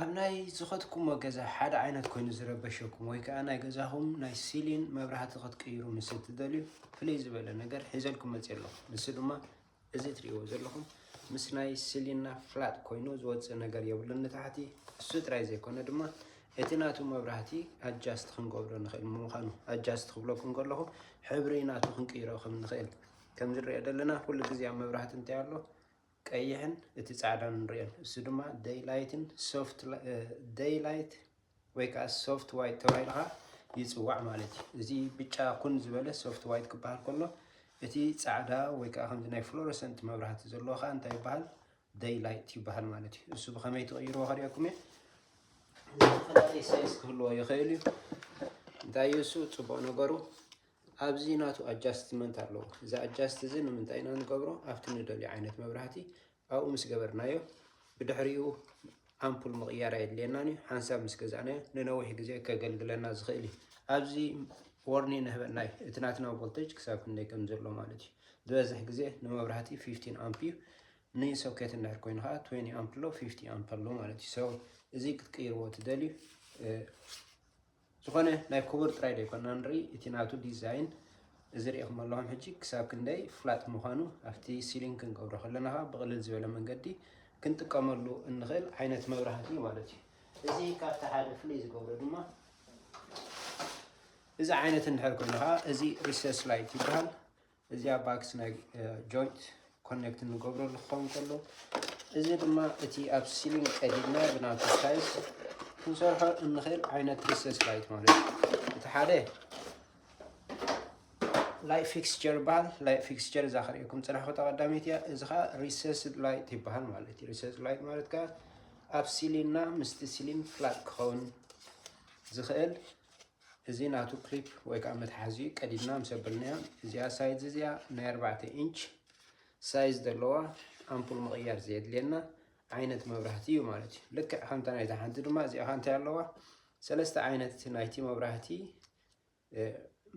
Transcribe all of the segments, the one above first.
ኣብ ናይ ዝኸድኩሞ ገዛ ሓደ ዓይነት ኮይኑ ዝረበሸኩም ወይ ከዓ ናይ ገዛኹም ናይ ሲሊን መብራህቲ ክትቅይሩ ምስ እትደልዩ፣ ፍልይ ዝበለ ነገር ሒዘልኩም መፅእ ኣለኹ። ንሱ ድማ እዚ ትርእይዎ ዘለኹም ምስ ናይ ሲሊንና ፍላት ኮይኑ ዝወፅእ ነገር የብሉን ንታሕቲ። እሱ ጥራይ ዘይኮነ ድማ እቲ ናቱ መብራህቲ ኣጃስት ክንገብሮ ንኽእል ምዃኑ፣ ኣጃስት ክብለኩም ከለኹ ሕብሪ ናቱ ክንቅይሮ ከም ንኽእል። ከም ዝረአ ዘለና ኩሉ ግዜ ኣብ መብራህቲ እንታይ ኣሎ? ቀይሕን እቲ ጻዕዳን ንርእየን። እሱ ድማ ደይላይትን ሶፍት ደይላይት ወይ ከዓ ሶፍት ዋይት ተባሂሉ ከዓ ይፅዋዕ ማለት እዩ። እዚ ብጫ ኩን ዝበለ ሶፍት ዋይት ክበሃል ከሎ፣ እቲ ጻዕዳ ወይ ከዓ ከምዚ ናይ ፍሎረሰንት መብራህቲ ዘለዎ ከዓ እንታይ ይበሃል? ደይላይት ይበሃል ማለት እዩ። እሱ ብኸመይ ትቕይርዎ ከርእየኩም እየ። ዝተፈላለየ ሳይዝ ክህልዎ ይኽእል እዩ። እንታይ እዩ እሱ ጽቡቕ ነገሩ? ኣብዚ ናቱ ኣጃስትመንት ኣለዎ። እዚ ኣጃስት እዚ ንምንታይ ኢና ንገብሮ? ኣብቲ ንደልዮ ዓይነት መብራህቲ ኣብኡ ምስ ገበርናዮ፣ ብድሕሪኡ ኣምፑል ምቕያር ኣየድልየናን እዩ። ሓንሳብ ምስ ገዛእናዮ ንነዊሕ ግዜ ከገልግለና ዝኽእል እዩ። ኣብዚ ዎርኒን ንህበናይ፣ እቲ ናትና ቮልቴጅ ክሳብ ክንደይ ከም ዘሎ ማለት እዩ። ዝበዝሕ ግዜ ንመብራህቲ ፊፍቲን ኣምፕ እዩ። ንሶኬት እንድሕር ኮይኑ ከዓ ትዌንቲ ኣምፕ ኣሎ፣ ፊፍቲ ኣምፕ ኣሎ ማለት እዩ። So እዚ ክትቅይርዎ ትደልዩ፣ እ፣ ዝኾነ ናይ ክቡር ጥራይ ዘይኮንና ንርኢ፣ እቲ ናቱ ዲዛይን እዚ ርኢኹም ኣለኹም። ሕጂ ክሳብ ክንደይ ፍላት ምዃኑ ኣብቲ ሲሊንግ ክንገብሮ ከለና ከዓ ብቕልል ዝበለ መንገዲ ክንጥቀመሉ እንኽእል ዓይነት መብራህቲ እዩ ማለት እዩ። እዚ ካብቲ ሓደ ፍልይ ዝገብሮ ድማ እዚ ዓይነት እንድሕር ኮይኑ ከዓ እዚ ሪሰስ ላይት ይበሃል። እዚኣ ባክስ ናይ ጆይንት ኮኔክት እንገብረሉ ክኸውን ከሎ፣ እዚ ድማ እቲ ኣብ ሲሊንግ ቀዲድና ብናቱ ሳይዝ ክንሰርሖ እንኽእል ዓይነት ሪሰስ ላይት ማለት እዩ። እቲ ሓደ ላይት ፊክስቸር ይበሃል። ላይት ፊክስቸር እዛ ከርእየኩም ጽናሕኩ ቀዳመይቲ እያ። እዚ ኸዓ ሪሰስ ላይት ይበሃል ማለት እዩ። ሪሰስ ላይት ማለት ከዓ ኣብ ሲሊንና ምስቲ ሲሊን ፍላት ክኸውን ዝኽእል፣ እዚ ናቱ ክሊፕ ወይ ከዓ መትሓዚ ቀዲድና ምስ ኣበልናዮ፣ እዚኣ ሳይዝ እዚኣ ናይ ኣርባዕተ ኢንች ሳይዝ ዘለዋ ኣምፑል ምቕያር ዘየድልየና ዓይነት መብራህቲ እዩ ማለት እዩ። ልክዕ ከምታ ናይታ ሓንቲ ድማ እዚኣ ከ እንታይ ኣለዋ? ሰለስተ ዓይነት ናይቲ መብራህቲ፣ እ፣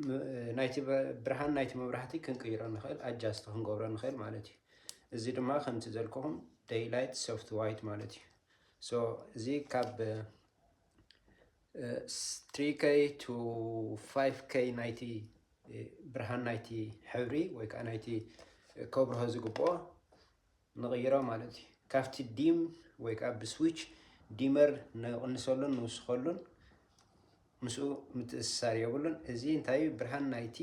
ም-፣ ናይቲ በ-፣ ብርሃን ናይቲ መብራህቲ ክንቅይሮ ንኽእል፣ ኣጃስት ክንገብሮ ንኽእል ማለት እዩ። እዚ ድማ ከምቲ ዘልኩኹም ደይላይት ሶፍት ዋይት ማለት እዩ። So እዚ ካብ፣ እ፣ ትሪ ኬ to ፋይቭ ኬ ናይቲ፣ እ፣ ብርሃን ናይቲ ሕብሪ ወይ ከዓ ናይቲ፣ እ፣ ከብርሆ ዝግብኦ ንቕይሮ ማለት እዩ። ካብቲ ዲም ወይ ከዓ ብስዊች ዲመር ንቕንሰሉን ንውስኸሉን ምስኡ ምትእስሳር የብሉን። እዚ እንታይ እዩ? ብርሃን ናይቲ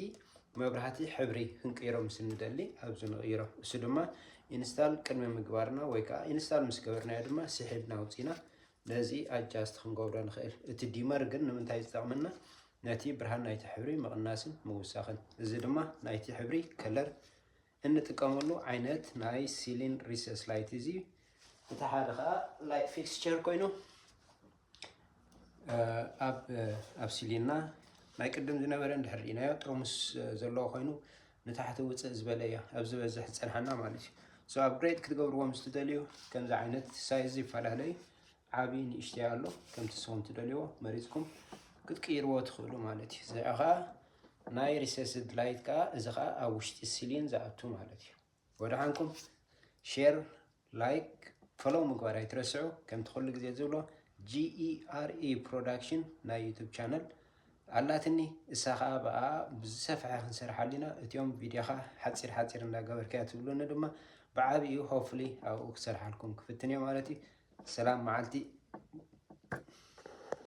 መብራህቲ ሕብሪ ክንቅይሮ ምስ እንደሊ ኣብዚ ንቕይሮ። እሱ ድማ ኢንስታል ቅድሚ ምግባርና ወይ ከዓ ኢንስታል ምስ ገበርናዮ ድማ ስሒብና ኣውፂና ነዚ ኣጃስት ክንገብሮ ንኽእል። እቲ ዲመር ግን ንምንታይ ዝጠቕመና? ነቲ ብርሃን ናይቲ ሕብሪ ምቕናስን ምውሳኽን። እዚ ድማ ናይቲ ሕብሪ ከለር እንጥቀመሉ ዓይነት ናይ ሲሊን ሪሰስ ላይት እዚ። እቲ ሓደ ከዓ ላይት ፊክስቸር ኮይኑ፣ እ፣ ኣብ፣ እ፣ ኣብ ሲሊንና ናይ ቅድም ዝነበረ እንድሕር ርኢናዮ ጥርሙስ፣ እ፣ ዘለዎ ኮይኑ ንታሕቲ ውፅእ ዝበለ እያ ኣብ ዝበዝሕ ዝፀንሓና ማለት እዩ። So ኣፕግሬድ ክትገብርዎ ምስ ትደልዩ ከምዚ ዓይነት ሳይዝ ይፈላለዩ። ዓብዪ ንእሽተይ ኣሎ፣ ከምቲ ንስኹም ትደልይዎ መሪፅኩም ክትቅይርዎ ትኽእሉ ማለት እዩ። እዚኣ ከዓ ናይ ሪሰስድ ላይት ከዓ፣ እዚ ከዓ ኣብ ውሽጢ ሲሊን ዝኣቱ ማለት እዩ። ወደሓንኩም ሼር፣ ላይክ፣ ፎሎው ምግባር ኣይትረስዑ። ከምቲ ኩሉ ግዜ ዝብሎ ጂ ኢ ኣር ኢ ፕሮዳክሽን ናይ ዩቱብ ቻነል ኣላትኒ። እሳ ከዓ ብኣ ብዝሰፍሐ ክንሰርሓሉ ኢና። እቲኦም ቪድዮኻ ሓፂር ሓፂር እንዳገበርካያ ትብሉኒ ድማ ብዓብዩ ሆፍሊ ኣብኡ ክሰርሓልኩም ክፍትን እየ ማለት እዩ። ሰላም መዓልቲ፣